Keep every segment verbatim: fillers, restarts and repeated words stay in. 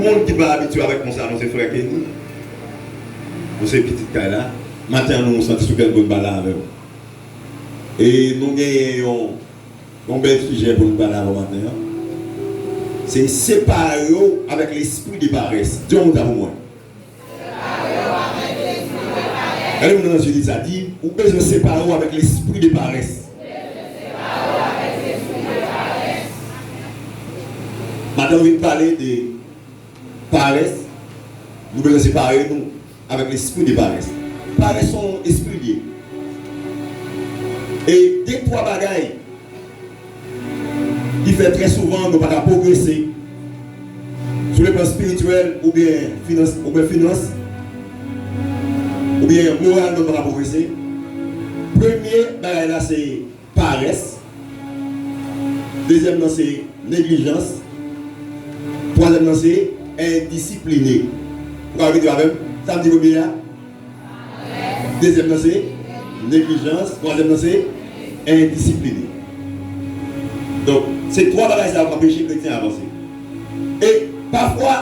Moun ki pa abitye avèk nou sa, nou se frè Kenny. Nou se pitit kay la. Maten an, nou santi sou kè n pou n pale avè w. E nou genyen yon, yon bèl sijè pou n pale avè w maten an. Se separe w avèk lespri de parès. Di yon mo sa pou mwen. Gade moun nan zye li sa, di, ou bezwen separe w avèk lespri de parès. Maten, nou vin pale de parès, nou bezwen separe nou avèk lespri de parès. Parès se yon espri li ye. E de twa bagay ki fè trè souvan nou pa ka pwogrese sou le plan espirityèl oubyen finans, oubyen finans, oubyen moralman nou pa ka pwogrese. Premye bagay la se parès. Dezyèm nan se neglijans. Twazyèm nan se endisipline. Ou ka repete avè m? Sa m di premye a? Dezyèm nan se neglijans. Twazyèm nan se endisipline. Donk, se twa bagay sa yo k anpeche kretyen avanse. E pafwa,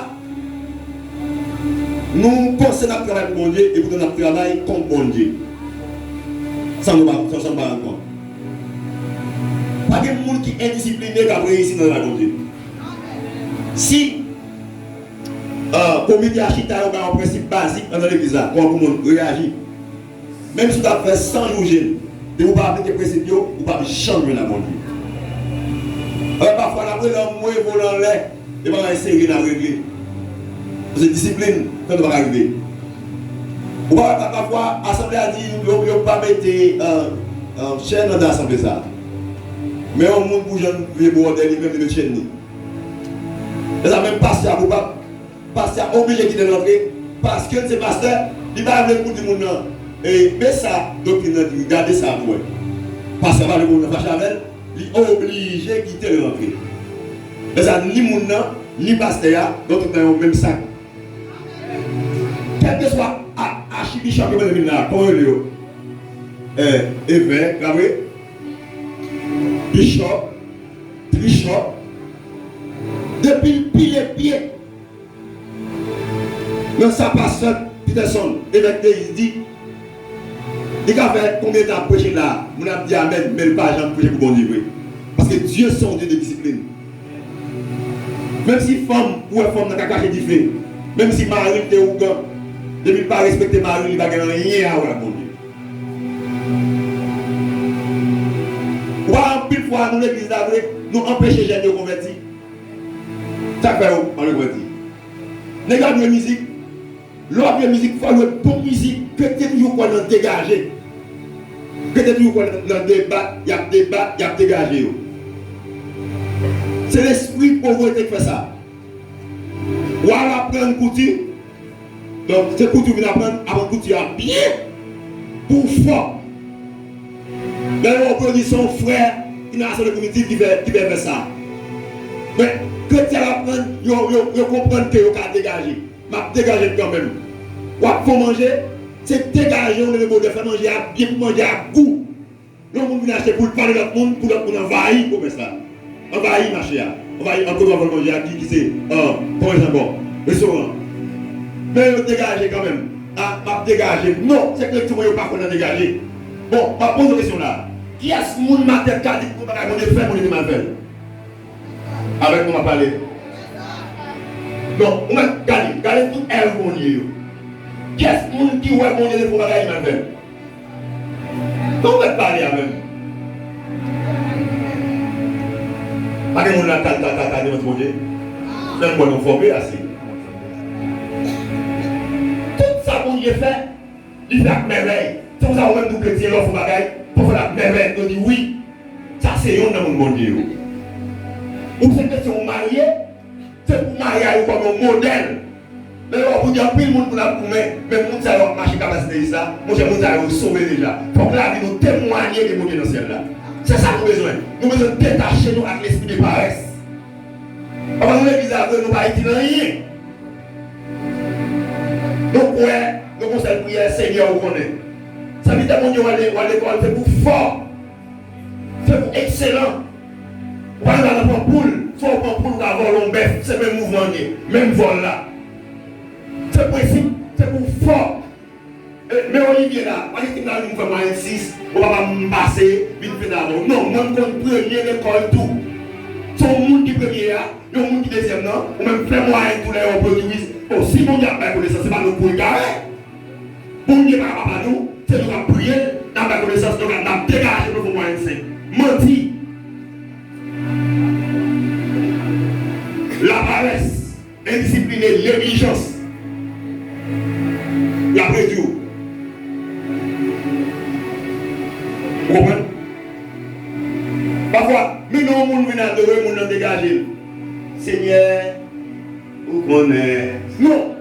nou panse n ap travay pou Bondye, epoutan n ap travay kont Bondye. San nou pa, san, san nou pa rann kont. Pa gen moun ki endisipline k ap reyisi nan travay Bondye. Si, euh, komite a chita, yo ba yon prensip bazik anndan legliz la, kòman pou moun reyaji. Menm si w ta fè san jou jèn, depi w pa aplike prensip yo, ou p ap janm jwenn ak Bondye. Alò, pafwa, n ap rele anmwe vole anlè, e pa yon seri n ap regle. Paske disiplin fè nou pa ka rive. Ou pa wè, pa, pafwa, asanble a di, yo, yo pa mete, euh, euh, chèn anndan asanble sa a. Men yon moun pou jan vye bwòdè, li menm, li met chèn li. E sa menm pastè a pou pa Pastè a oblije kite l rantre, paske l se pastè, li pa vle pou di moun nan, e, men sa doktrin nan di, gade sa pou wè. Pastè a pa vle pou moun nan fache avè l, li oblije kite l rantre. Men sa, ni moun nan, ni pastè a, nou tout nan yon menm sak. Kèlkeswa a-, achibishòp yo mete vin la, kòman yo rele yo? E, evèk, pa vre? Bishòp, trishòp. Depi l pile pye, nan sa pastè Peterson, evèk Deis di, li ka fè konbyen tan ap preche la, moun ap di amèn, men l pa janm preche pou Bondye vre. Paske Dye se yon Dye de disiplin. Menm si fanm, ou wè fanm nan ka krache dife, menm si mari l te ougan, depi l pa respekte mari l, li pa gen anyen a wè ak Bondye. Ou pa anpil fwa nou legliz la vre, nou anpeche jèn yo konvèti. Sa k fè yo pa vle konvèti? Nèg yo ap jwe mizik. Lè w ap jwe mizik, fò w jwe bon mizik. Kretyen toujou kwè nan degaje. Kretyen toujou kwè nan, nan debat, y ap debat, y ap degaje yo. Se lespri povrete k fè sa. W al aprann kouti, donk, se kouti w vin aprann, aprann kouti a byen pou w fò. Lè yo wè w pou yo di se yon frè ki nan asanble primitif ki fè, ki fè, fè sa. Men, kretyen ap aprann, yo, yo, yo konprann ke yo ka degaje. M ap degaje m kanmenm. W ap fè w manje, se degaje w leve bòdè, fè manje a byen pou manje a gou. Lè yon moun vin achte pou l pale lòt moun, pou lòt moun anvayi komès la. Anvayi mache a. Anvayi an kote w ap vann manje a ki, ki se, euh, kòman sa ankò? Restoran. Men yo degaje kanmenm. A, m ap degaje. Non, se ke ti moun yo pa konn nan degaje. Bon, m ap poze w kesyon la. Kiyès moun maten ka di pou bagay Bondye fè, Bondye te mal fè l? Avèk nou m ap pale. Non, ou mèt gade, gade tout èv Bondye yo. Kiyès moun ki wè Bondye te fè yon bagay, li mal fè l? Sa w mèt pale avè m. Pa gen moun la ta, ta, ta, ta devan Bondye. Fè m wè nou fòme ase. Tout sa Bondye fè, li fè ak mèvèy. Se konsa ou menm tou kretyen, lè w fè yon bagay, fò w fè l ak mèvèy. Yo di wi, sa se yonn nan moun Bondye yo. Ou se kretyen, ou marye, se pou maryaj ou kòm yon modèl. Lè yo wè pou di anpil moun pou n ap goumen, men moun sa yo ap mache kapasite sa, monchè, moun sa yo sove deja. Fòk lavi nou temwanye de Bondye nan syèl la. Se sa nou bezwen. Nou bezwen detache nou ak lespri de parès. Anvan nou legliz la vre, nou pa itil anyen. Nou kwè, nou gon sèl priyè, Senyè, ou konnen. Sèvitè Bondye, w al, w al lekòl, se pou w fò. Se pou w ekselan. Ou pa nan pran poul. Fò w pran poul ou ka vòlè yon bèf, se menm mouvman l ye, menm vòl la. Se prensip, se pou w fò. E, men Olivier la, pa gen ti nan nou fè mwayen sis, ou papa m pase, vin fèt avè w. Non, mwen m konn premye lekòl tou. Se yon moun ki premye a, yon moun ki dezyèm nan, ou menm fè mwayen tou lè yo pwodui. Bon, si Bondye ap bay konesans, se pa nou pou egare. Bondye pa ka papa nou, se nou k ap priye l, n ap bay konesans, nou k ap, n ap degaje nou pou mwayen senk. Manti. Laparès, endisipline, neglijans. Y ap redui w. Ou konprann? Pafwa, men non moun vin adore, moun nan degaje l. Senyè, ou konnen. Non.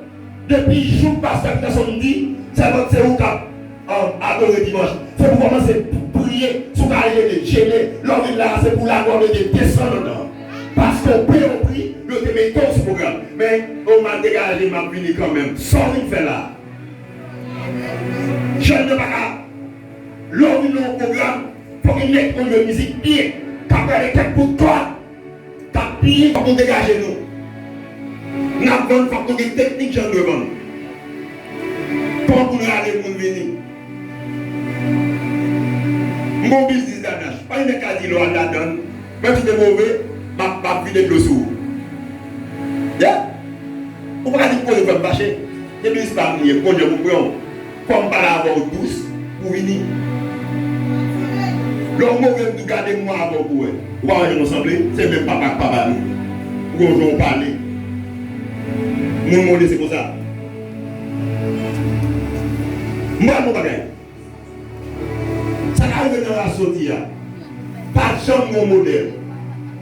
Depi jou pastè Peterson di, sèvant se ou k ap, um, adore dimanch. Se pou kòmanse priye, si w ka jene, jene. Lè w vin la, se pou laglwa de Dye desann anndan. Paske w peye yon pri, yo te mete w sou pwogram. Men, o, m al degaje, m ap vini kanmenm. Sa w vin fè la? Jèn yo pa ka. Lè w vin nan yon pwogram, fòk yon nèg konn jwe mizik byen, k ap gade kèk bout kòd. K ap pi, fòk nou degaje nou. N ap vann, fòk nou gen teknik jan n dwe vann. Kòman pou n rale moun vini? M gon biznis Dadash. Pa gen nèg ka di lè w al ladan l, menm si te move, m ap, m ap vide dlo sou ou. Yeah. Ou pa ka di m kote fè m fache. Se biznis pa m li ye, kounye a pou m pran w. Fò m pale avè w dous pou w vini. Lè w move m tou gade m avè w pou wè. Ou pa wè jan nou sanble? Se menm papa ak papa nou. Ou gon jan w pale. Moun mode se konsa. M pral yon bagay. Sa ka rive nan ras soti a. Pa t janm gon modèl.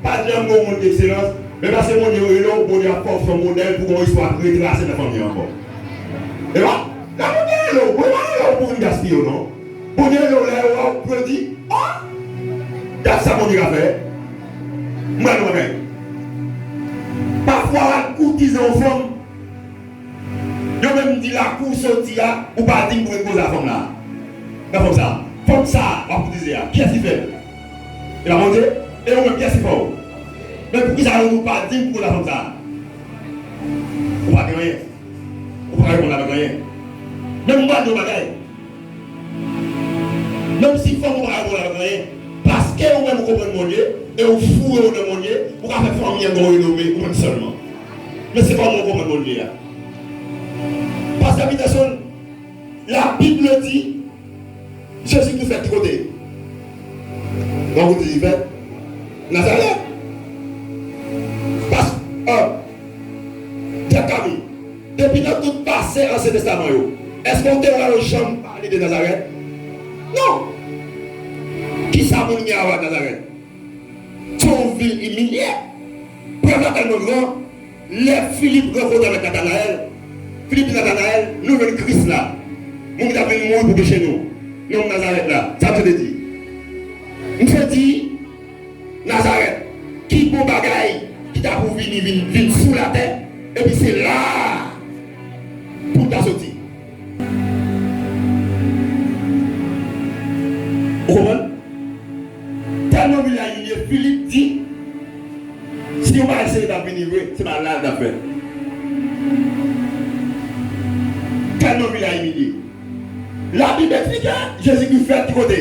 Pa t janm gon moun dekselans. Men paske Bondye rele w, Bondye ap fè w fè modèl pou gon istwa retrase nan fanmi an ankò. E pa, la Bondye rele w, Bondye pa rele w pou vin gaspiye w non. Bondye rele w lè yo wè w, pou yo di, o, gad sa Bondye ka fè. M pral yon bagay. Pafwa w al koutize yon fanm, yo menm di lakou w soti a, ou pa diy pou vin koze a fanm la. Nan fanm sa a. Fanm sa a, w ap koutize a. Kiyès ki fè l? E pa Bondye? E ou menm, kiyès ki fè w? Men poukisa yo di w pa diy pou koze a fanm sa a? Ou pa gen anyen. Ou pa ka reponn avèk anyen. Men m pral di w yon bagay. Menm si fanmi w pa ka reponn avèk anyen, paske ou menm ou konprann Bondye, e ou foure w nan Bondye, ou ka fè fanmi an gen yon renome, ou menm sèlman. Men se kòman ou konprann Bondye a. Pastè Peterson, Labib di, Jezi Kris fèt ki kote? Nan kote li fèt? Nazarèt. Pas, euh, Pè Kami, depi nan tout pase Ansyen Testaman yo, èske w te wè yo janm pale de Nazarèt? Non. Kisa moun gen a wè ak Nazarèt? Se yon vil imilye. Prèv la tèlman gran, lè Filip rankontre avèk Natanayèl, Filip di Natanayèl, nou jwenn Kris la, moun ki t ap vin mouri pou peche nou, nonm Nazarèt la. Sa misye te di? Misye di, Nazarèt, ki bon bagay ki ta pou vini, vin, vin sou latè, epi se la a pou l ta soti. Ou konprann? Tèlman vil la imilye, Filip di, si yon bagay serye t ap vini vre, se pa la l t ap fèt. Tèlman vil la imilye. Labib eksplike, Jezi Kris fèt ki kote?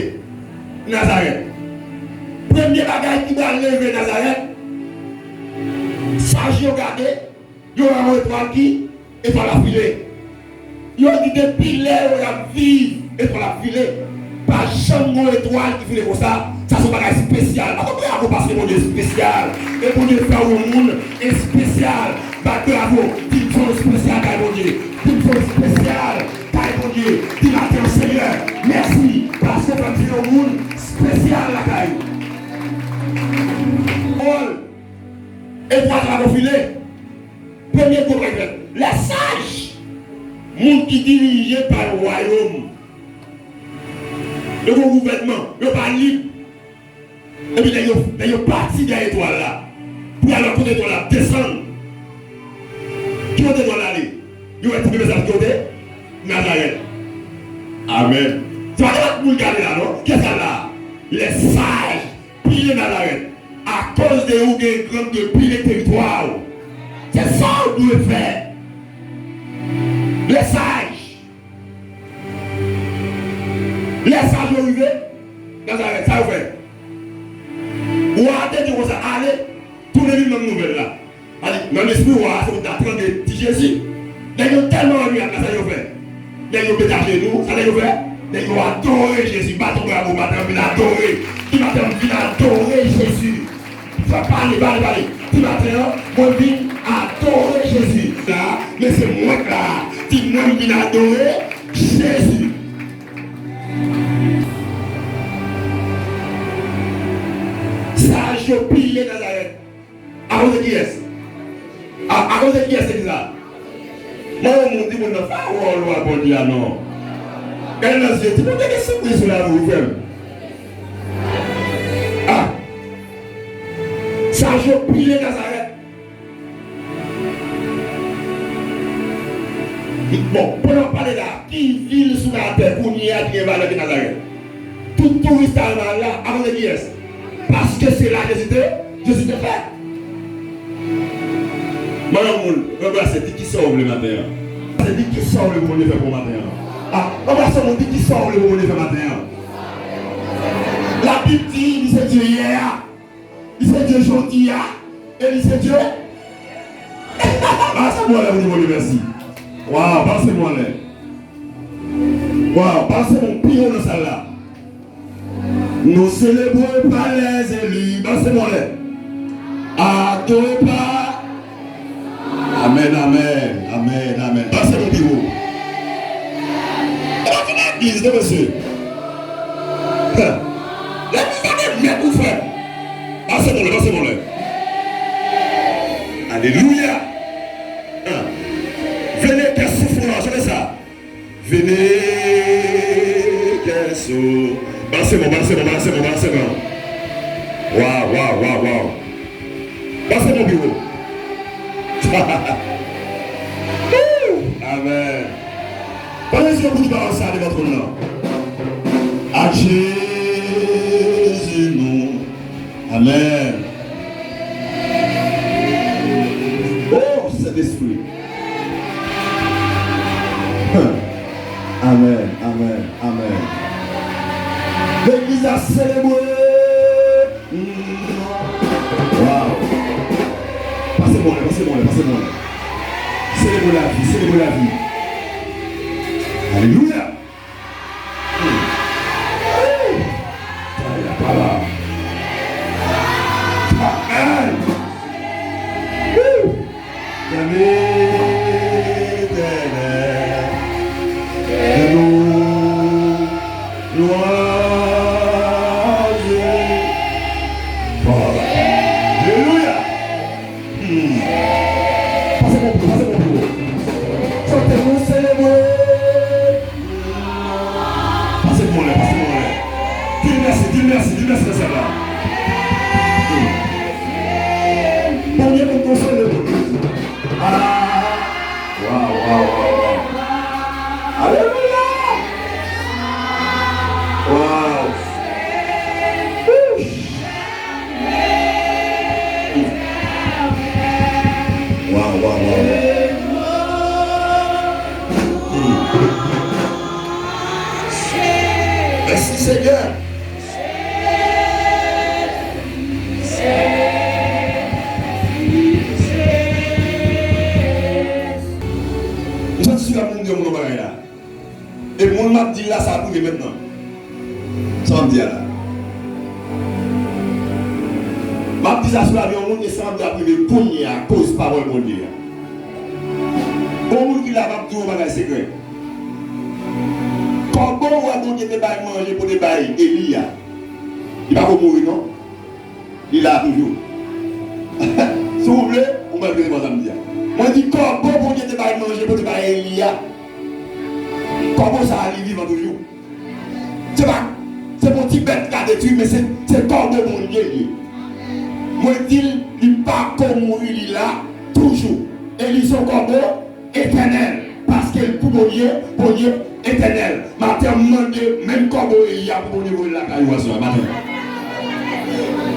Nazarèt. Premye bagay ki pral leve Nazarèt, saj yo gade, yo wè yon etwal ki, etwal la file. Yo di depi lè yo y ap viv, etwal la file. Pa janm gon etwal ki file konsa. Sa se yon bagay espesyal. Bat bravo paske Bondye espesyal. E Bondye fè w yon moun espesyal. Bat bravo. Di m se yon espesyal kay Bondye. Di m se yon espesyal kay Bondye. Di maten an, Senyè, mèsi paske w fè m se yon moun espesyal lakay ou. Pawòl. Etwal sa pa file. Premye gwo bagay fèt. Lè saj, moun ki dirije pa yon wayòm, yo gen yon gouvènman, yo pa lib. Epi nèg yo, nèg yo pati dèyè etwal la pou y al wè kote etwal la ap desann. Ki kote etwal la ale? Yo wè ti bebe sa ki kote? Nazarèt. Amèn. Se pa nenpòt moun ki ale la non. Kiyès ki al la? Lè saj. Pile Nazarèt ak Koz de ou gen gang yo pile teritwa w. Se sa w dwe fè. Lè saj. Lè saj yo rive Nazarèt, sa yo fè? Wa a te di konsa, ale, tounen li nanm nouvèl la. Sa di, nan lespri wa a, se pou ta tande ti Jezi. Nèg yo tèlman annuiy la, sa yo fè? Nèg yo met ajenou, sa nèg yo fè? Nèg yo adore Jezi. Bat yon bravo, maten an vin adore. Di, maten an vin adore Jezi. Fè pale, pale, pale. Di, maten an, mwen vin adore Jezi. La, men se mwen k la. Di, mwen vin adore Jezi. Saj yo pile Nazarèt. Akoz de kiyès? A, akoz de kiyès se ki sa? Mwen yon moun di moun nan, fè wòl ou a Bondye a non. Gade nan zye, di Bondye gen sipriz sou lavi w, frè m. A! Saj yo pile Nazarèt. Bon, pandan w pale la, ki vil sou latè kounye a ki gen valè ke Nazarèt? Tout touris ta renmen al la, akoz de kiyès? Paske se la Jezi te, Jezi te fèt. Mwen yon moun, anbrase, di kisa w vle maten an. Anbrase, di kisa w vle pou Bondye fè pou w maten an. A, anbrase yon moun, di kisa w vle pou Bondye fè maten an. Labib di, li se Dye yè a. Li se Dye jodi a, e li se Dye. Pase mwen lè pou di Bondye mèsi. Waw, pase mwen lè. Waw, pase mwen pi wo nan sal la. Nou selebre pa lèzeli. Pase mwen lè. Adore pa. Amèn, amèn, amèn, amèn. Pase mwen pi wo. E pa vin legliz, non, mesye. Legliz la gen mèt ou frè. Pase mwen lè, pase mwen lè. Alelouya. Vene kè soufran, chante sa. Vene kè sou. Pase mwen, pase mwen, pase mwen, pase mwen. Waw, waw, waw, waw. Pase mwen pi wo. Amèn. Pandan nou di pawòl sa devan twòn nan. Ak Jezi nou. Amèn. O, Sentespri. Amèn, amèn, amèn. Legliz la selebre. Waw. Pase mwen lè, pase mwen lè, pase mwen lè. Selebre lavi, selebre lavi. Alelouya. Ay, apa la. Ay. Woo! Gade Letènèl, gade nou, glwa a Dye. Alelouya! Hmm. Pase bon pou, pase bon pou. Chante pou selebre. Pase mwen lè, pase mwen lè. Di l mèsi, di l mèsi, di l mèsi nan sèl la. Premye moun konsole pou Jezi. Ah! Waw, waw, waw, waw. Alelouya! Waw! Wouch! Waw, waw, waw, waw. Hmm. Mèsi, Senyè. M santi sou la pou m di yon moun yon bagay la. E moun m ap di l la, sa ap rive mentnan. Sa m ap di a la. M ap di sa sou lavi yon moun, e sa m ap di ap rive kounye a, akoz pawòl Bondye a. Gon moun ki la, m ap di w yon bagay sekrè. Kòbo ou wè Bondye te bay manje pou te bay Eli a, li pako mouri non. Li la toujou. Si w vle, ou mèt rete bò sa m di a. Mwen di kòbo Bondye te bay manje pou te bay Eli a. Kòbo sa a, li vivan toujou. Se pa, se pa yon ti bèt k ka detwi, men se, se kòbo Bondye li ye. Mwen di l, li pako mouri, li la toujou. Eli se yon kòbo etènèl, paske l pou Bondye, Bondye etènèl. Maten an, m mande menm kòbo Eli a pou Bondye voye l lakay ou aswè maten an.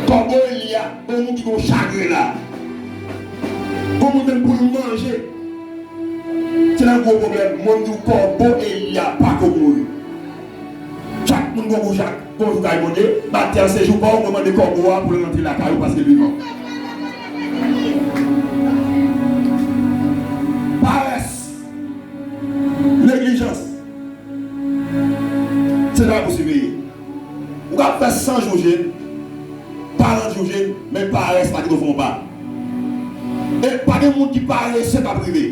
Kòbo Eli a Gon moun ki gon chagren la. Gon moun menm pou l manje. Se nan gwo pwoblèm. Mwen m di w kòbo Eli a pa ko mouri. Chak moun gon jou, chak gon jou kay Bondye. Maten an se jou pa w, mwen mande kòbo a pou l rantre lakay ou paske li vivan. Parès, neglijans. Se la pou siveye. Ou ka fè san jou jèn, karant jou jèn, men parès pa kite w fè yon pa. E pa gen moun ki parese k ap rive.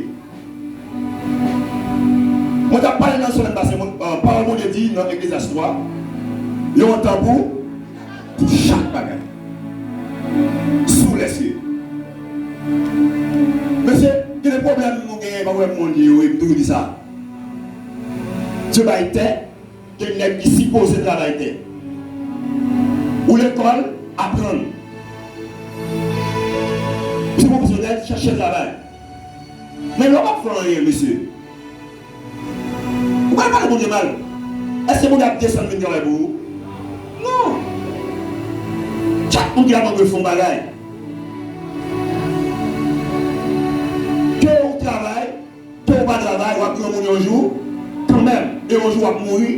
Mwen t ap pale nan semèn pase, mwen, euh, pawòl Bondye di nan Eklezyas twa, yon tan pou, pou chak bagay. Sou lèsye. Mesye, gen de pwoblèm nou genyen, pa pwoblèm Bondye yo, e m toujou di sa. Dye bay tè, gen nèg ki sipoze travay tè. Ou lekòl, aprann. Ou se pwofesyonèl, chèche travay. Men lè w p ap fè anyen, mesye, ou pral pale Bondye mal. Èske Bondye ap desann vin travay pou ou? Non. Chak moun ki ladan dwe fè yon bagay. Ke ou travay, ke ou pa travay, w ap granmoun yon jou, kanmenm. E yon jou w ap mouri,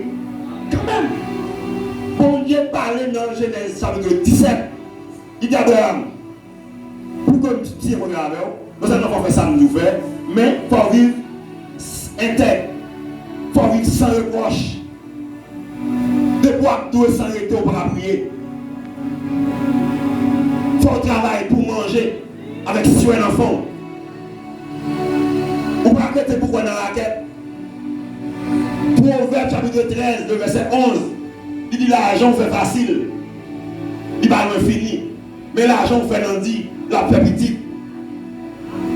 kanmenm. Bondye pale nan Jenèz chapit disèt, li di Abraram, pou ke m siyen kontra avè w, non sèlman fò w fè sa m di w fè, men fò w viv entèg, fò w viv san repwòch. Depi w ap dwe san rete, ou pa ka priye. Fò w travay pou w manje avèk swè nan fon w. Ou pa ka rete pou kwè nan rakèt. Pwovèb chapit trèz, le vèsè onz, li di lajan w fè fasil. Li pa lwen fini. Men lajan w fè nan di, l ap fè pitit.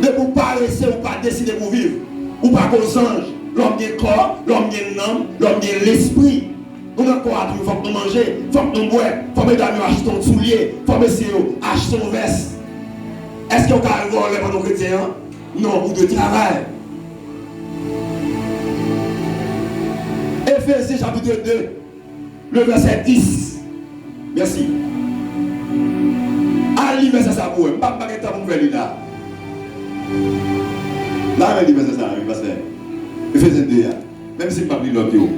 Depi w parese, ou pa deside pou viv. Ou pa ko zanj. Lòm gen kò, lòm gen nanm, lòm gen lespri. Nou nan kò a toujou, fòk nou manje, fòk nou bwè, fòk medam yo achte yon soulye, fòk mesye yo achte yon vès. Èske w ka vòlè pandan w kretyen an? Non, ou dwe travay. Efezyen chapit de, le vèsè dis. Mèsi. Al li vèsè sa pou wè. M pa, m pa gen tan pou m fè li la. M pa renmen li vèsè sa, wi, pastè. Efezyen de a. Menm si m p ap li lòt yo.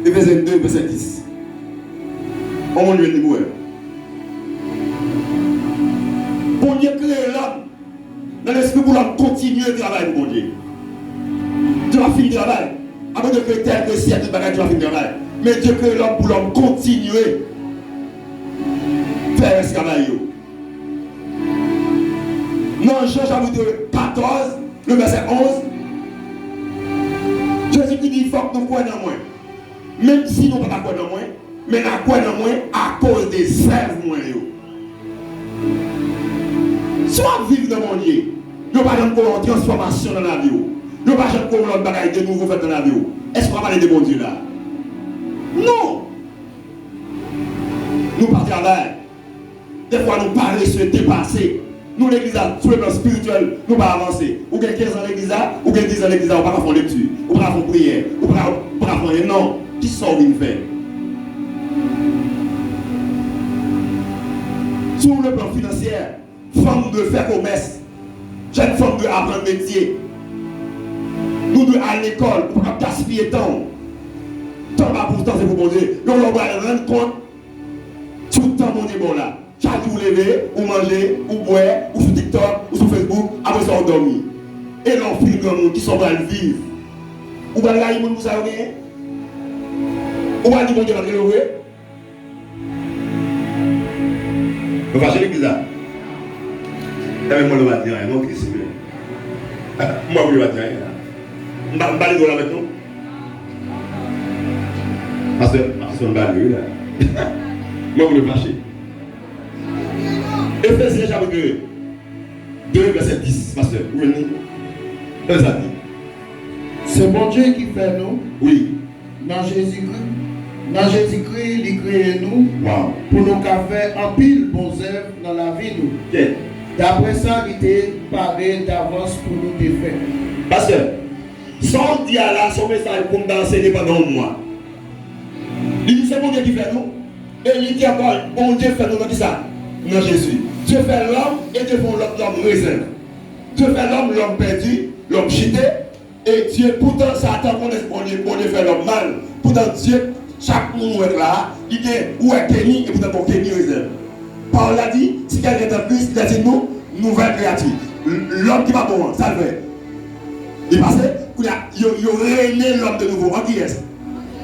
Efezyen de, vèsè dis. On moun jwenn li pou wè. Bondye kreye lòm nan lespri pou lòm kontinye travay pou Bondye. Dye pa fin travay. Apre Dye kreye tè, kreye syèl, tout bagay, Dye pa fin travay. Men Dye kreye lòm pou lòm kontinye fè rès travay yo. Nan Jan chapit katòz, le vèsè onz, Jezikri di, fòk nou kwè nan mwen. Menm si nou pa ta kwè nan mwen, men n a kwè nan mwen akoz de zèv mwen yo. Si w ap viv nan Bondye, yo pa janm ko wè yon transfòmasyon nan lavi w. Yo pa janm ko wè yon lòt bagay de nouvo fèt nan lavi w. Èske w ka pale de Bondye la? Non! Nou pa travay. Dèfwa nou parese, depase. Nou legliz la, sou le plan espirityèl, nou pa avanse. Ou gen kenz an legliz la, ou gen diz an legliz la, ou pa ka fè yon lekti, ou pa ka fè yon priyè, ou pa ka, ou pa ka fè anyen, non. Kisa w vin fè? Sou le plan finansyè, fanm dwe fè komès. Jèn fanm dwe aprann metye. Nou dwe al lekòl, ou pa ka gaspiye tan w. Tan pa pou, tan se pou Bondye. Yon lè w pral rann kont sou tan Bondye ba w la. Chak jou w leve, ou manje, ou bwè, ou sou TikTok, ou sou Facebook, apre sa w dòmi. E lè w fin granmoun, kisa w pral viv? Ou pral rayi moun pou sa yo genyen? Ou pral di Bondye pa t rele w vre? Nou fache legliz la? Enben, mwen, nou pa di anyen, non, tris, wi. Mwen, nou pa di anyen la. M pa, m pale dwòl avèk nou. Pastè, pastè, m pale, wi, la. Mwen, nou fache. Efezyen chapit de, vèsè dis, pastè, ou jwenn li? Sa sa di? Se Bondye ki fè nou. Wi. Nan Jezikri, nan Jezikri, li kreye nou. Waw. Pou nou ka fè anpil bon zèv nan lavi nou. Kèt. Daprè sa li te pare davans pou nou te fè. Pastè, sa w di a la, se yon mesaj pou m ta ansenye pandan yon mwa. Li di se Bondye ki fè nou. E li di ankò, Bondye fè nou nan kisa? Nan Jezi. Dye fè lòm e Dye fè yon lòt lòm rezen. Dye fè lòm, lòm pèdi, lòm chite. E Dye, poutan Satan konnen Bondye, Bondye fè lòm mal. Poutan Dye, chak moun ou wè k la a, li gen, ou wè Kenny, e poutan gon Kenny rezen. Pawòl la di, si kèlken an Kris, il est une nou, nouvèl kreyati. L-, lòm ki pa bon an, sa l fè? Li pase, kounye a, yo, yo rene lòm de nouvo. An kiyès?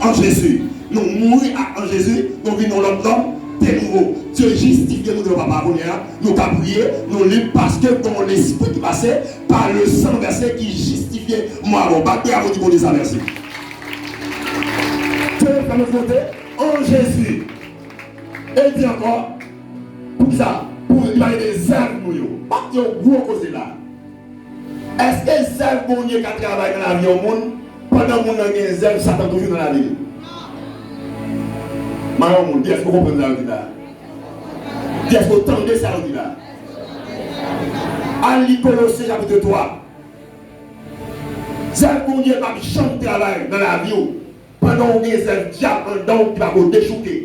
An Jezi. Nou mouri ak, an Jezi, nou vin yon lòt lòm de nouvo. Dye jistifye nou devan Papa a kounye a. Nou ka priye, nou lib paske gon lespri ki pase pa le san vèse ki jistifye mò a nou. Bat bravo, di Bondye sa mèsi. Dye fè nou monte an Jezi. E l di ankò, poukisa? Pou li pale de zèv nou yo. Bat yon gwo koze la. Èske zèv Bondye ka travay nan lavi yon moun pandan moun nan gen zèv Satan toujou nan lavi l? Mande yon moun, kiyès ki konprann sa yo di la? Kiyès ki tande sa yo di la? Al li Kolose chapit twa. Zèv Bondye p ap janm travay nan lavi w pandan w gen zèv dyab anndan w ki pa ko dechouke.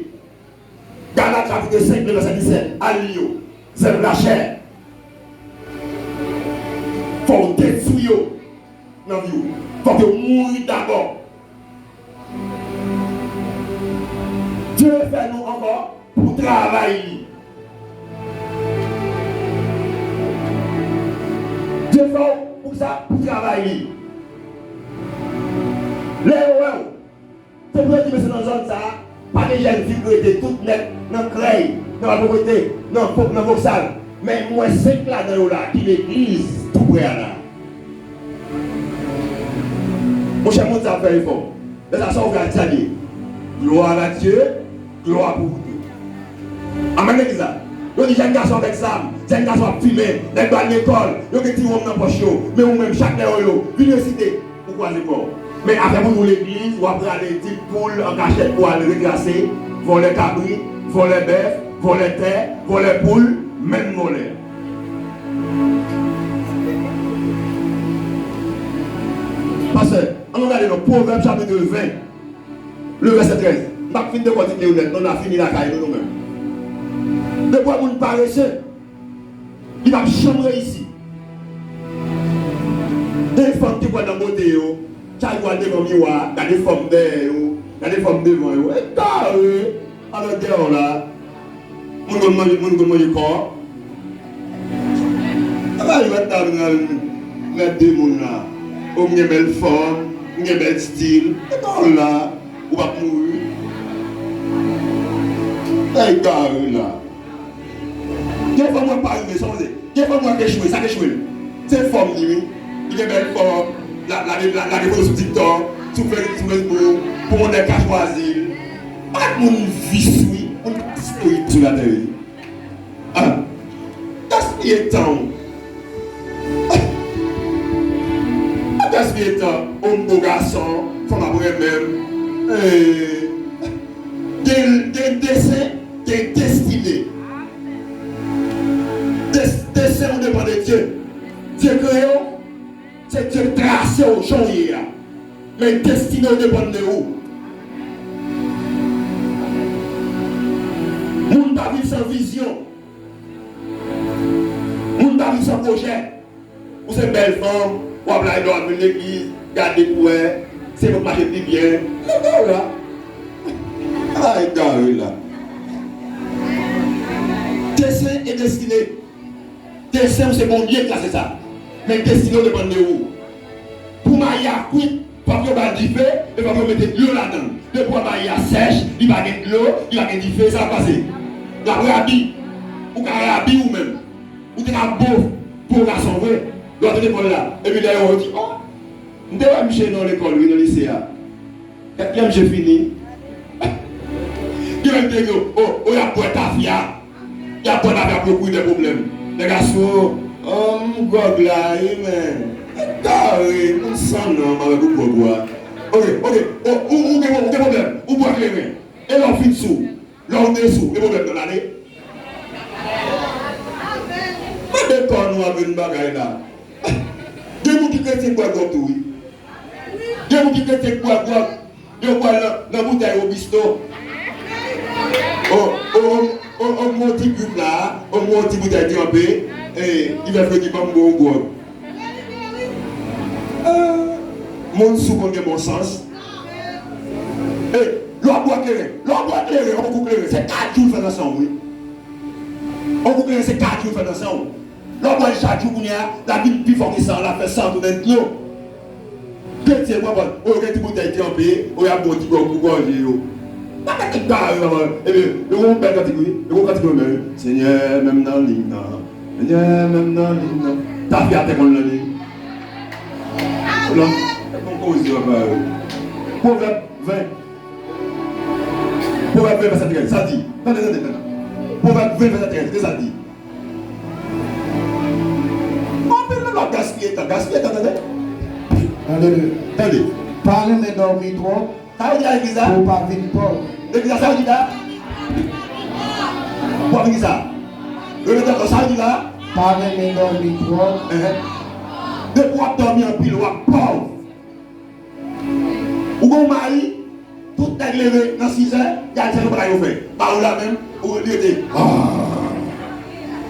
Galat chapit senk, vèsè disèt, al li yo. Zèv lachè. Fò w detwi yo nan vi w. Fòk yo mouri dabò. Dye fè nou ankò pou travay li. Dye fè w pou sa, pou travay li. Lè yo wè w, se pou yo di, mesye, nan zòn sa a, pa gen jèn fi k rete, tout nèt nan krèy, nan lapovrete, nan fo-, nan voksal. Men m wè senk ladan yo la ki legliz toupre a la. Monchè, moun sa ap fè efò. Lè sa, sa ou fè a ti sa l ye. Gloire à Dieu, gloire pour vous. Amèn, legliz la. Yo di jèn gason avèk zam, jèn gason ap fimen, nèg ba l lekòl, yo gen ti wonm nan pòch yo. Men ou menm, chak lè yo, yo vin resite, ou kwaze kò w. Men afè pou nou legliz, w ap rale ti poul an kachèt pou al retrase, vòlè kabrit, vòlè bèf, vòlè tè, vòlè poul, menm vòlè. Pastè, ann nou gade non, Pwovèb chapit ven, le vèsè trèz. M p ap fin dekòtike yo nèt, non, n a fini lakay nou, nou menm. Depi w wè moun parese, li p ap janm reyisi. Gen fanm ki kwè nan bote yo, chak jou al devan miwa, gade fòm dèyè yo, gade fòm devan yo. E kare! Alò dèyè w la, moun konn manje, moun konn manje kò. Apa jwèt la vin al gade moun la. O, m gen bèl fòm, m gen bèl stil. E kò w la, ou p ap mouri. E kare la. Gen fanm wè pa rive, sa w panse? Gen fanm wè k echwe, sa k echwe l. Se fòm li, wi. Li gen bèl fòm, la, la, la, lage foto sou TikTok, sou Fe-, sou Facebook, pou modèl ka chwazi l. Ak moun vis, wi. Moun ka vis, wi, sou latè, wi. Ah. Gaspiye tan w. Pa gaspiye tan, òm bo gason, fanm ap renmen m. Eh. Gen, gen desen, gen destine. Des-, desen w depann de Dye. Dye kreye w, se Dye k trase w jan w ye a. Men destine w depann de ou. Moun pa viv san vizyon. Moun pa viv san pwojè. Ou se bèl fanm, w ap lage lò ap vin legliz, gade pou wè, se mwen k mache pi byen. Lè w la. Ay, gade la. Desen e destine. Desen w se Bondye k trase sa. Men destine w depann de ou. Pou mayi a kwit, fòk yo ba l dife, e fòk yo mete dlo ladan l. Depi w wè mayi a sèch, li pa gen dlo, li pa gen dife, sa k ap pase? L ap rabi. Ou ka rabi ou menm. Ou te ka bo pou yon gason vre, lè w te lekòl la. Epi lè yo wè w, yo di, o, m te wè misye nan lekòl, wi, nan lise a. Katriyèm je fini. Gen menm te di, o, o, y ap bwè tafya. Y ap bwè tafya pou yo kouri dèyè pwoblèm. Nèg la sou, o, m gwòg la, wi, men. Kare, moun san nanm avèk ou gwòg ou a. Oke, oke, o, ou, ou gen, ou gen pwoblèm, ou bwè kleren. E lè w fin sou, lè w desou, e pwoblèm nan ale. Mande kò nou ap vin bagay la. Gen moun ki kretyen k bwè gwòg tou, wi. Gen moun ki kretyen k bwè gwòg, yo bwè nan, nan boutèy Robusto. O, o, o, O, o, m wè yon ti gwoup la, o, m wè yon ti boutèy tranpe, e, Ivè Fredi ban m bon gwòg. E, moun sou konn gen bon sans. E, lè w ap bwè kleren, lè w ap bwè kleren, yon kou kleren, se kat jou l fè nan san w, wi. Yon kou kleren, se kat jou l fè nan san w. Lè w bwè l chak jou kounye a, l ap vin pi fò ke san, l ap fè san tounen dlo. Kretyen pran pòz, o, yo gen ti boutèy tranpe, o, y ap bwè ti gwòg pou gòje yo. Pa mete bare, manman. Ebyen, yo gon bèl kantik, wi. Yo gon kantik yo menm, wi. Senyè, men m nan liy nan. Senyè, men m nan liy nan. Tafyatè konn nan liy. Non, bon koze, papa, yo. Pwovèb ven. Pwovèb ven, vèsè trèz, sa di. Tande, tande, tande. Pwovèb ven, vèsè trèz, ki sa di? Anpil moun ap gaspiye tan, gaspiye tan, tande. Alelouya. Tande. Pa renmen dòmi twòp. Sa yo di la legliz la? Pou w pa vin pòv. Legliz la, sa yo di la? Pòv ki sa? Repete ankò, sa yo di la? Pa renmen dòmi twòp. Enhen. Depi w ap dòmi anpil, w ap pòv. Ou gen yon mari, tout nèg leve nan sizè, y al chèche yon bagay yo fè. Mari w la menm, ou rete. Ah!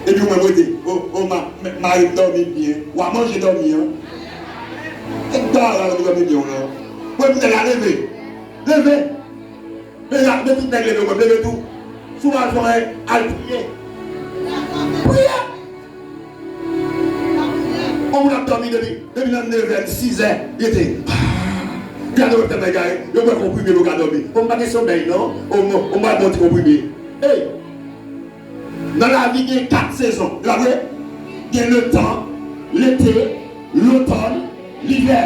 Epi ou menm rete. O, o, ma, ma, mari m dòmi byen. W a manje dòmi an. E gara ou dòmi byen w lan. Mwen, pou nèg la leve. Leve. Men la, men tout nèg leve, ou menm leve tou. Si w pa jwenn, al priye. Priye! On moun ap dòmi depi, depi nan nevè, sizè, li te. Gade w tèlman egare, yo bwè konprime pou ka dòmi. On pa gen somèy, non? On, on, on pa bon ti konprime. Ey! Nan lavi gen kat sezon, se pa vre? Gen letan, lete, lotòn, livè.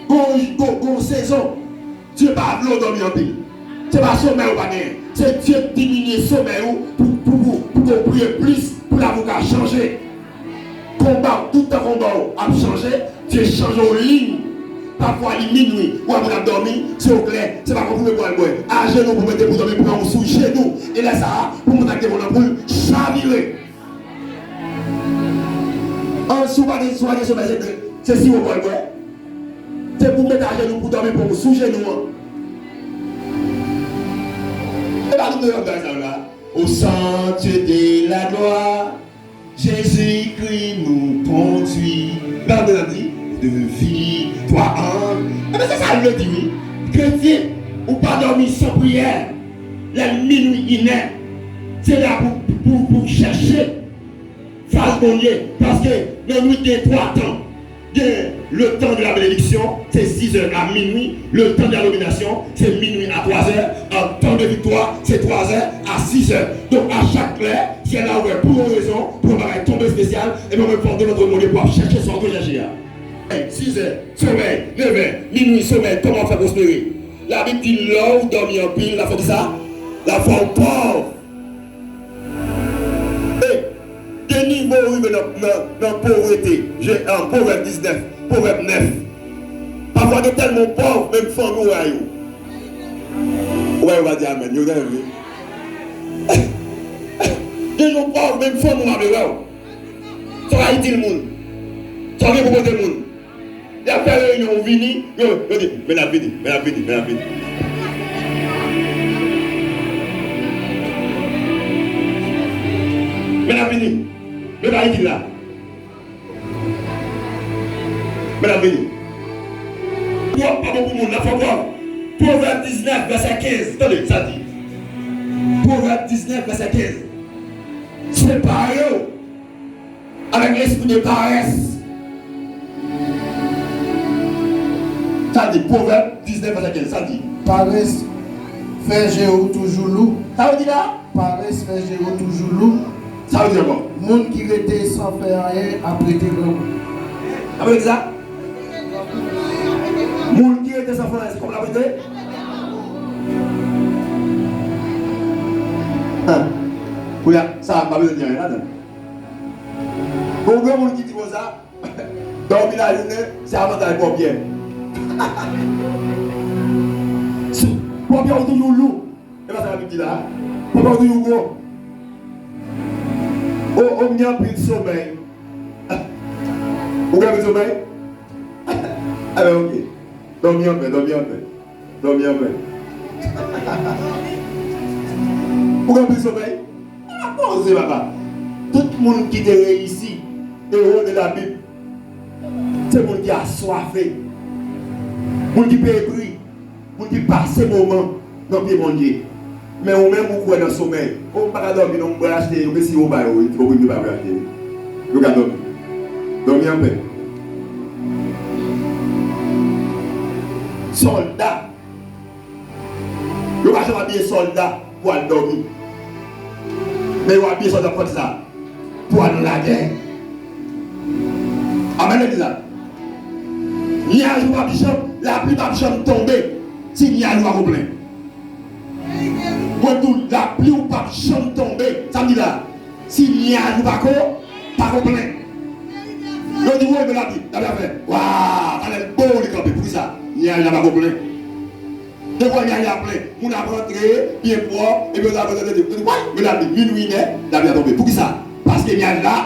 Gon, gon, gon sezon. Dye pa vle w dòmi anpil. Se pa somèy ou pa genyen. Se Dye diminye somèy ou pou, pou, pou, pou ke w priye plis, pou lavi w ka chanje. Konba w, tout tan konba w ap chanje, Dye chanje w liy. Pafwa li minwi, ou wè moun ap dòmi, se oklè, se pa konprime pou al bwè. Ajenou pou mete pou dòmi, pran w sou jenou. E lè sa a, pou moun sa k devan w nan poul, chavire. An, si w pa gen, si w pa gen somèy, se, se siwo pou al bwè. Se pou w mete ajenou pou dòmi pou w sou jenou an. E pa nou te wè bagay sa yo la. Au sanctuaire de la gloire, Jésus-Christ nous conduit. Gade la di, de victoire en. Ebyen, se sa l vle di, wi. Kretyen, ou pa dòmi san priyè. Lè l minwi, inè, se la pou, pou, pou chèche fas Bondye, paske nan nwit gen twa tan. Gen le temps de la bénédiction, se sizè a minwi. Le temps de la domination, se minwi a twazè. An tan de viktwa, se twazè a sizè. Donk, a chak lè, syèl la ouvè pou yon rezon, pou yon bagay tonbe espesyal, ebyen, mwen fè w de lòt Bondye pou ap chèche sa w dwe chèche a. Sizè, somèy, nevè, minwi, somèy, kòman w ap fè pwospere? Labib di, lè w dòmi anpil, l ap fè w ki sa? L ap fè w pòv. E, gen nivo ou rive nan, nan, nan povrete. Je, an, Pwovèb diznèf, Pwovèb nèf. Pafwa gen tèlman w pòv, menm fanmi w rayi w. Ou wè, yo pa di amèn, yo tande vre. Gen jou w pòv, menm fanmi w pa vle wè w. Sa w ka itil moun. Sa w gen pou pote moun. Y ap fè reyinyon, ou vini, yo, yo di, men n ap vini, men n ap vini, men n ap vini. Men n ap vini. Men pa itil la. Men n ap vini. Twòp pa bon pou moun, l ap fè w pòv. Pwovèb diznèf, vèsè kenz. Tande sa di. Pwovèb diznèf, vèsè kenz. Separe w avèk lespri de parès. Sa di, Pwovèb diznèf vèsè kenz, sa di. Parès fè je w toujou lou. Sa vle di la? Parès fè je w toujou lou. Sa vle di ankò? Moun ki rete san fè anyen ap rete grangou. Sa vle di sa? Moun ki rete san fè anyen, se kòm l ap rete? An. Kounye a, sa a pa bezwen di anyen ladan l. Gon granmoun ki di konsa, dòmi lajounen, se avantaj pòpyè. Pòpyè ou toujou lou. E pa sa Labib di la. Pòpyè ou toujou gwo. O, o, m gen anpil somèy. Ou gen anpil somèy? Alè, oke. Dòmi anpè, dòmi anpè. Dòmi anpè. Ou gen anpil somèy? Ou pa Poze, papa. Tout moun ki te reyisi, ewo de la Bib, se moun ki aswafe, moun ki peye pri, moun ki pase moman nan pye Bondye. Men ou menm, ou kwè nan somèy. O, m pa ka dòmi non, m pral achte yo, men si yo ba yo, wi, ti bobo, yo pa pral achte yo. Yo ka dòmi. Dòmi anpè. Sòlda. Yo pa janm abiye sòlda pou al dòmi. Men yo abiye sòlda pou fè sa, pou al nan lagè. Amèn, legliz la. Nyaj ou p ap janm, lapli p ap janm tonbe si nyaj ou pa ko plen. Mwen di w, lapli ou p ap janm tonbe. Sa m di la, si nyaj ou pa ko, pa ko plen. Yo di, woy, men lapli, lapli ap fè, wa, talè l bo, li kanpe. Poukisa? Nyaj la pa ko plen. Depi w wè nyaj la plen, moun ap rantre byen pwòp, epi yo ta vòlè de. Yo di, woy, men lapli, minwi inè, lapli a tonbe. Poukisa? Paske nyaj la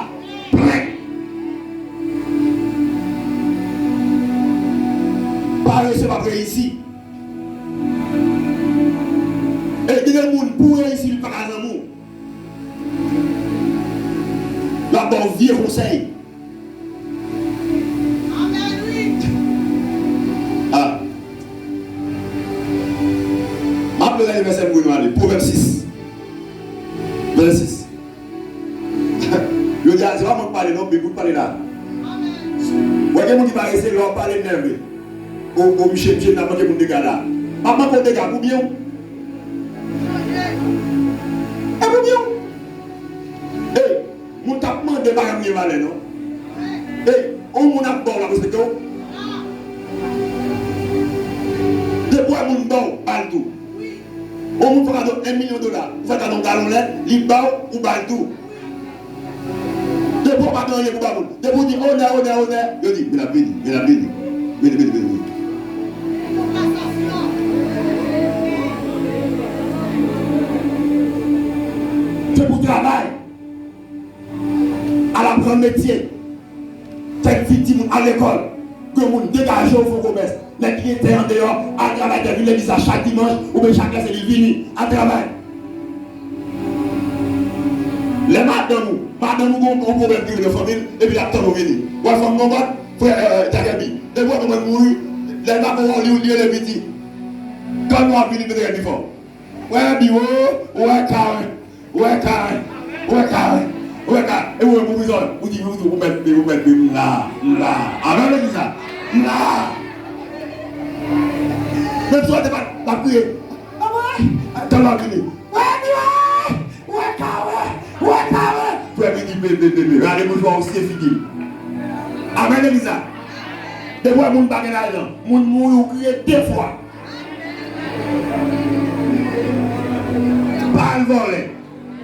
plen. Parese p ap reyisi. E gen de moun, pou reyisi, li pa ka zanmi w. L ap ba w vye konsèy. Ah. M ap li vèsè m pou nou ale. Pwovèb sis. Vèsè sis. Yo di a, se pa mwen k pale non, Bib ki pale la. Wè gen moun ki parese, lè w ap pale, nève. O, o, misye, misye, n ap manke moun dega la. M ap manke w dega pou byen w. E pou byen w. Ey, moun k ap mande pa janm gen valè non. Ey, yon moun ap ba w, l ap respekte w. Depi w wè moun ba w, ba l tou. Yon moun fè kado yon milyon dola, ou fè kado yon galon lèt, li ba w, ou ba l tou. Depi w pa gen anyen pou ba moun, depi w di onè, onè, onè, yo di, men l ap vini, men l ap vini. Vini, vini, vini, vini. Se pou travay. Al aprann metye. Fè vi timoun al lekòl. Granmoun, degaje w, fè w komès. Nèg ki gen tè andeyò, al travay, tè vin legliz la chak dimanch, oubyen chak lè se li vini, al travay. Lè madanm ou, madanm ou gon, gon pwoblèm ki rive nan fanmi l, epi l ap tann ou vini. W al fanm gon bòt, frè, euh, euh, Jacoby. Depi w wè manman l mouri, lè l pa ko wè w, li, li rele piti. Kan nou ap vini, nou te gen pi fò. Wè biwo, wè karen. Wè karen, wè karen, wè karen. E ou menm ou bizwen, ou di, ou di, ou mèt, ou mèt, m la, m la. Amèn, legliz la. M la. Menm si w te pa, pa kriye. Anmwey, tan la vini. Wè, wè, wè karen, wè karen. Frè vini, bebe, bebe. Rale bouch ou, ou siye figi l. Amèn, legliz la. Depi w wè moun pa gen lajan, moun mouri, ou kriye de fwa. Pa al vòlè,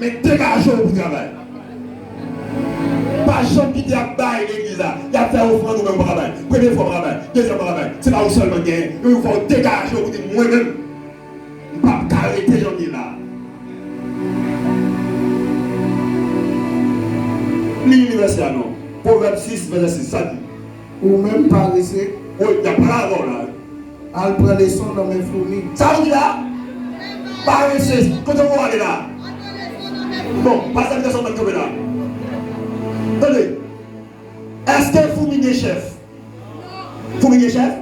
men degaje w pou travay. Pa janm kite y ap bay legliz la. Y ap fè ofrann ou menm ou pa ka bay. Premye fwa ou pa ka bay. Dezyèm ou pa ka bay. Se pa ou sèlman k genyen. Yo fè w degaje w pou di mwen menm, m p ap ka rete jan m ye la. Li vèsè a non. Pwovèb sis, vèsè sis, sa di. Ou menm parese. Wi, y ap pale avè w la. Al pran leson nan men foumi. Sa w di la? Parese. Kote w ale la? Bon, pastè Peterson mèt kanpe la. Tande. Èske foumi gen chèf? Foumi gen chèf?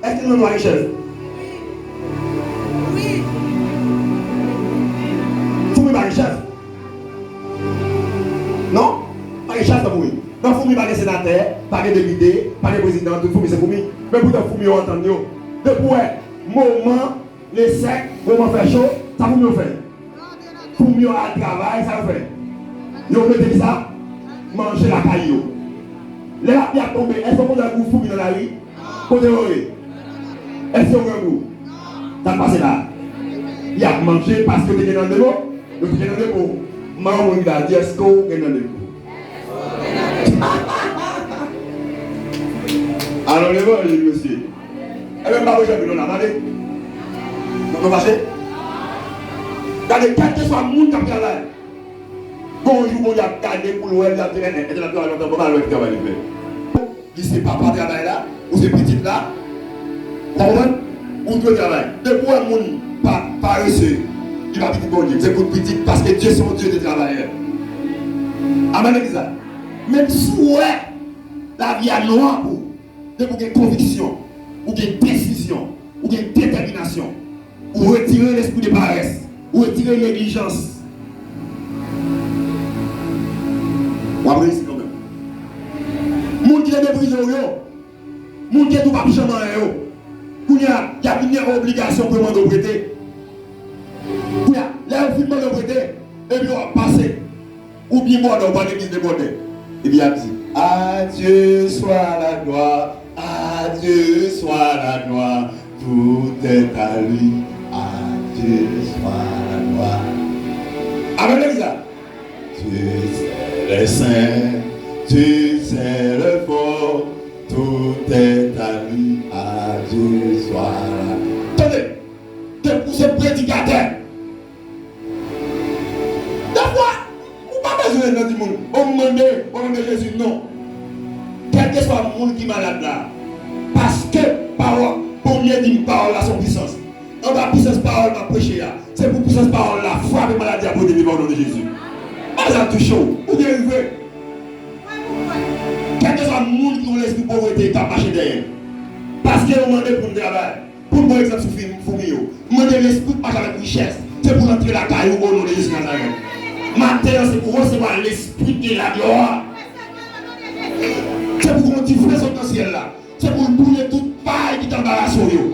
Èske nanm pa gen chèf? Foumi pa gen chèf? Non? Pa gen chèf nan foumi. Nan foumi pa gen senatè, pa gen depite, pa gen prezidan, tout foumi se foumi. Men poutan foumi yo antann yo. Depi w wè moman, lesèk, moman fè cho, sa foumi yo fè? Foumi yo al travay, sa yo fè? Yo mete kisa? Manje lakay yo. Lè lapli ap tonbe, èske w konn wè gwo foumi nan lari? Kote yo ye? Èske yo grangou? Sa k pase la? Y ap manje paske yo te gen nan depo. Yo te gen nan depo. Manman moun ki la di, èske w gen nan depo? Alò, levanjil, mesye. Ebyen, m pa bezwen vin la, mande. Nou, nou fache? Gade, kèlkeswa moun k ap travay, gon jou Bondye ap gade pou l wè, l ap di, eh, eh, entèlèk travay lontan, bon, m al wè ki travay li fè. Li se papa travay la, ou se pitit la. Ou konprann? Ou dwe travay. Depi w wè moun pa, parese, Li pa pitit Bondye, se pou pitit, paske Dye se yon Dye de travayè. Amèn, legliz la. Menm si w wè lavi a nwa pou ou, depi w gen konviksyon, ou gen desizyon, ou gen detèminasyon, ou retire lespri de parès, ou retire neglijans, w ap reyisi kanmenm. Moun ki te meprize w yo, moun ki di w p ap janm anyen yo, kounye a, y ap vin gen obligasyon pou yo mande w prete. Kounye a, lè yo fin mande w prete, epi w ap pase, ou byen bòdè, ou pa gen legliz de bòdè. Epi y ap di, à Dieu soit la gloire, à Dieu soit la gloire, tout est à lui, à Dieu soit la gloire. Amèn, legliz la. Dieu c'est le saint, Dieu c'est le fort, tout est à lui, à Dieu soit la. Tande, depi w se predikatè, dèfwa, ou pa bezwen nan di moun, o m mande, o non de Jezi, non. Kèlkeswa moun ki malad la, paske pawòl, Bondye di m pawòl la se yon pisans. Anba pisans pawòl m ap preche a, se pou pisans pawòl la frape maladi a pou yo te vivan o non de Jezi. Maladi a touche w, ou delive. Kèlkeswa moun ki gen lespri povrete k ap mache dèyè m, paske yo mande pou m travay, pou m bon egzanp sou fi- foumi yo, m mande lespri k mache avèk richès, se pou l antre lakay ou o non de Jezi Nazarèt. Maten an, se pou w resevwa lespri de la glwa. Se pou gen yon dife sot nan syèl la. Se pou l boule tout pay ki t anbarase w yo.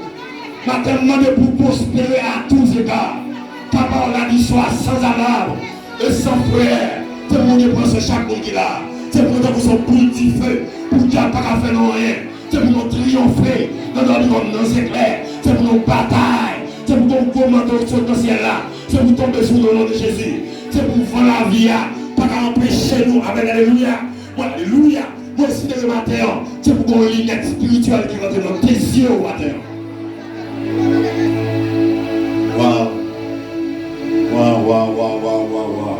Maten, m mande pou w pwospere à tous égards. Ka pawòl la di, sois sans alarme et sans frayeur. Se pou Bondye pran swen chak moun ki la. Se pou nou tankou se yon boul dife, pou dyab pa ka fè nou anyen. Se pou nou triyonfe nan dòmi kòm nan zeklè. Se pou nou batay. Se pou gon gwo manto sot nan syèl la. Se pou tonbe sou nou o non de Jezi. Se pou van lavi a pa ka anpeche nou. Amèn, alelouya. Bon, alelouya. Mwen espere maten an, se pou gon linèt espirityèl ki rantre nan de zye w maten an. Waw. Waw, waw, waw, waw, waw, waw.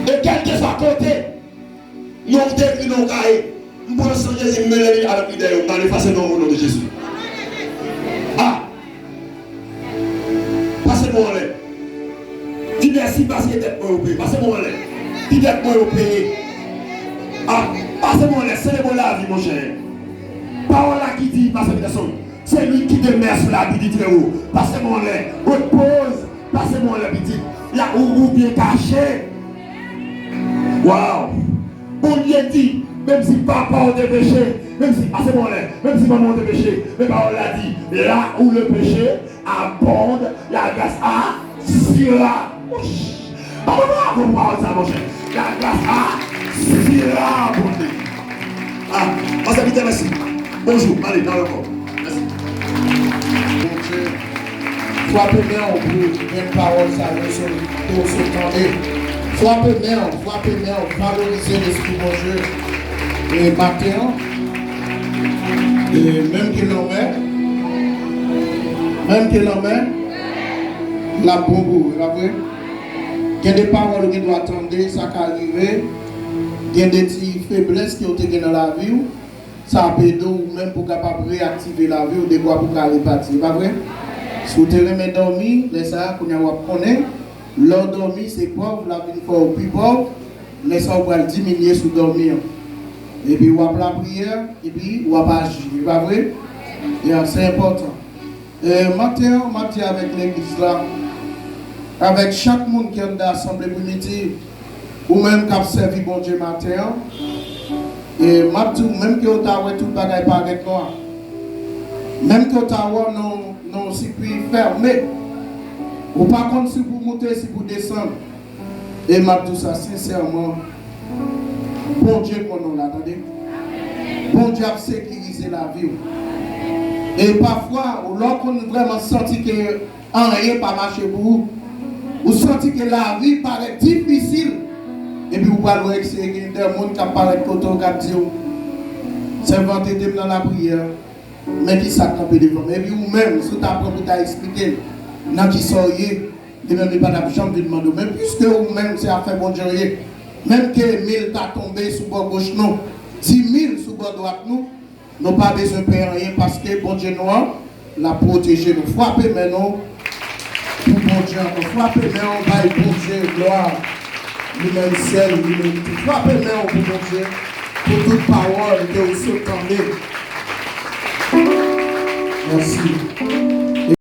E kèlkeswa kote, non w te ekri nan yon kaye, m pran san Jezi, m mele li avèk lide yo, m al efase non w o non de Jezi. Ah! Pase mwen anlè. Di mèsi paske dèt mwen yo peye. Pase mwen anlè. Di dèt mwen yo peye. Ah, pase mwen anlè. Selebre lavi, monchè. Pawòl la ki di, pase Peterson, celui qui demeure sous l'abri du Très-Haut. Pase mwen anlè. Repose. Pase mwen anlè, pitit. La ou, ou byen kache. Waw! Bondye di, menm si papa w te peche, menm si, pase mwen anlè, menm si manman w te peche, men pawòl la di, là où le péché abonde, la grâce a surabondé. Ban mwen bravo pou pawòl sa, monchè. La grâce a surabondé. Ah, pastè Peter, mèsi. Bonjou, ale, n al ankò. Mèsi. Bondye, frape men w pou men pawòl sa yo sot, ke w sot tande. Frape men w, frape men w, valorize lespri Bondye. E maten an, e menm ke lanmè, menm ke lanmè, l ap bon pou ou, e pa vre? Gen de pawòl ou gen dwa tande, sa ka rive. Gen de ti feblès ke w te gen nan lavi w, sa ap ede w ou menm pou w kapab reyaktive lavi w dekwa pou w ka repati, e pa vre? Si w te renmen dòmi, lè sa a, kounye a w ap konnen, lè w dòmi, se pòv, l ap vin fè w pi pòv, lè sa a w pral diminye sou dòmi an. Epi w ap lapriyè, epi w ap aji, e pa vre? Ya, se enpòtan. E, maten an, m ap di avèk legliz la, avèk chak moun ki anndan asanble primitiv, ou menm k ap sèvi Bondye maten an, e m ap di w, menm ke w ta wè tout bagay parèt nwa, menm ke w ta wè w nan, nan yon sikui fèmen, ou pa konn si pou moute, si pou desann, e m ap di w sa sensèman, Bondye konnen w la, tande. Bondye ap sekirize lavi w. E pafwa, lè w konn vrèman santi ke anyen pa mache pou ou, ou santi ke lavi parèt difisil, epi ou pral wè ke se gen de moun k ap parèt kote w, k ap di w, sèvant, ede m nan lapriyè, men kisa k kanpe devan m. Epi ou menm, si w ta pran pou ta eksplike l nan kisa w ye, li menm li pa t ap janm vin mande w. Men piske ou menm se afè Bondye w ye, menm ke mil ta tonbe sou bò goch nou, di mil sou bò dwat nou, nou pa bezwen pè anyen paske Bondye nou an, l ap pwoteje nou. Frape men nou Bondye ankò. Frape men w, bay Bondye glwa. Li menm sèl, li merite. Frape men w pou Bondye, pou tout pawòl ke w sot tande. Mèsi.